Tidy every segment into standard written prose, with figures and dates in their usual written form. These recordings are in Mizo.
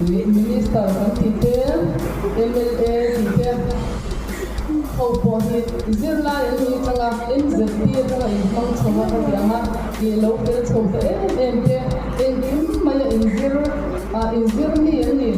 Minister kan tih te, mla tih te ho pawh hi zirlai an nih atanga MZP atanga inhmang chho a ka ti ang a, ih lo fel chho ta em em te, engkim maia inzir inzir mi an ni.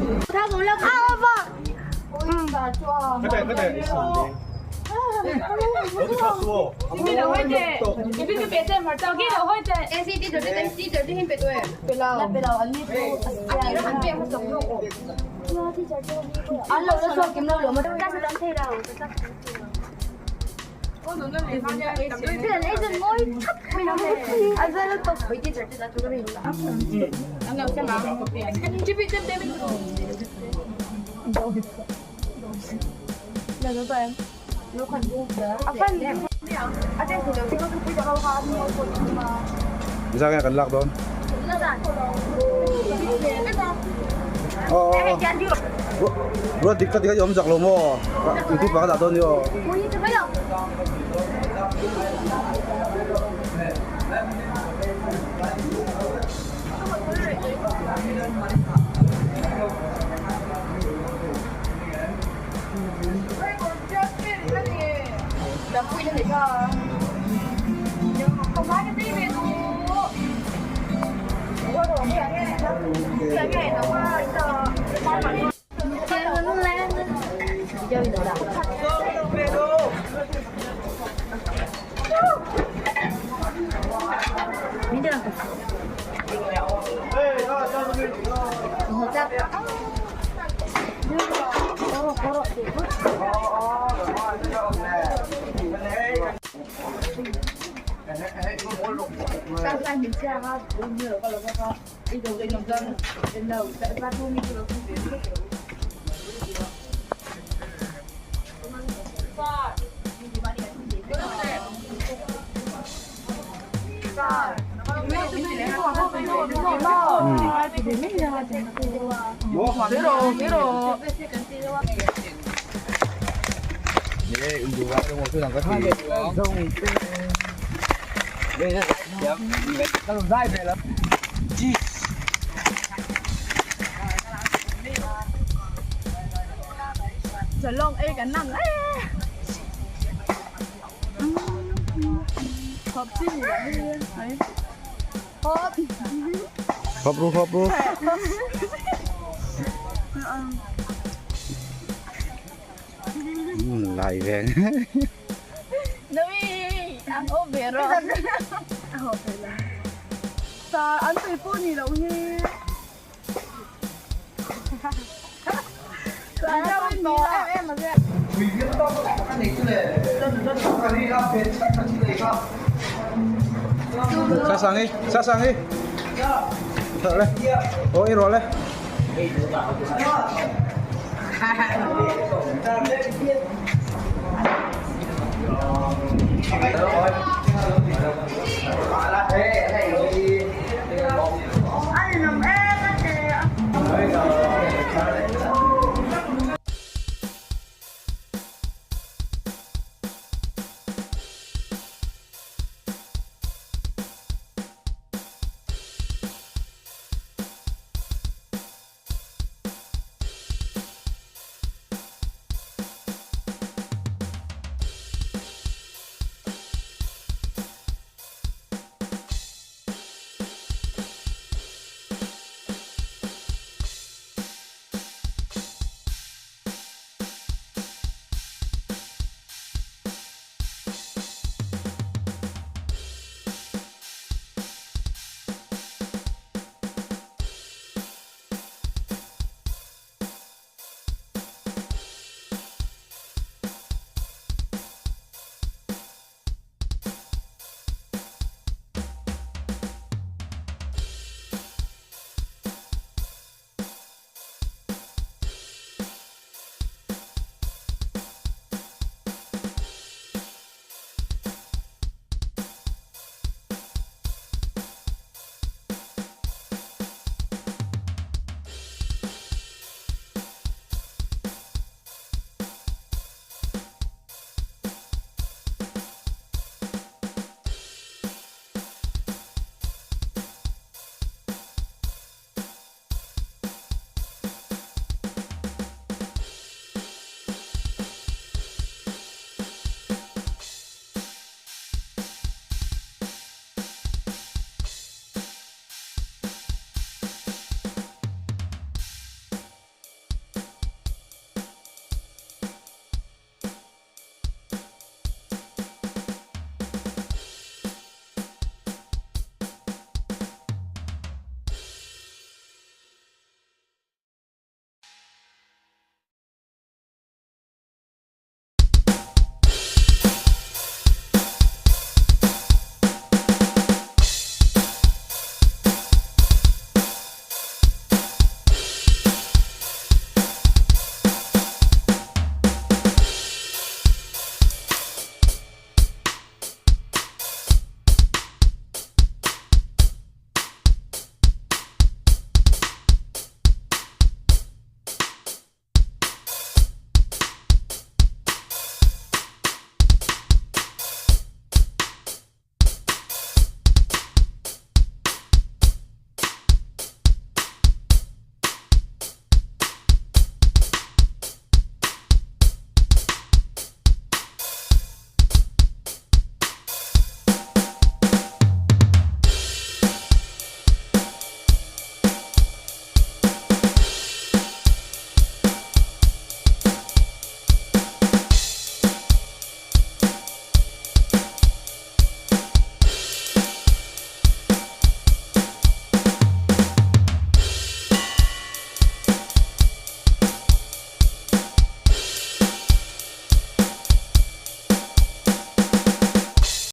Zah nge kan lak dawn? Aw aw aw Ruat dik tak hi awm zak lo maw? YouTube ah ka dah dawn ni aw. Khawp ru khawp ru. Lai ve. Sa sang hi, sa sang hi. Thở lên. Ôi rồi lên.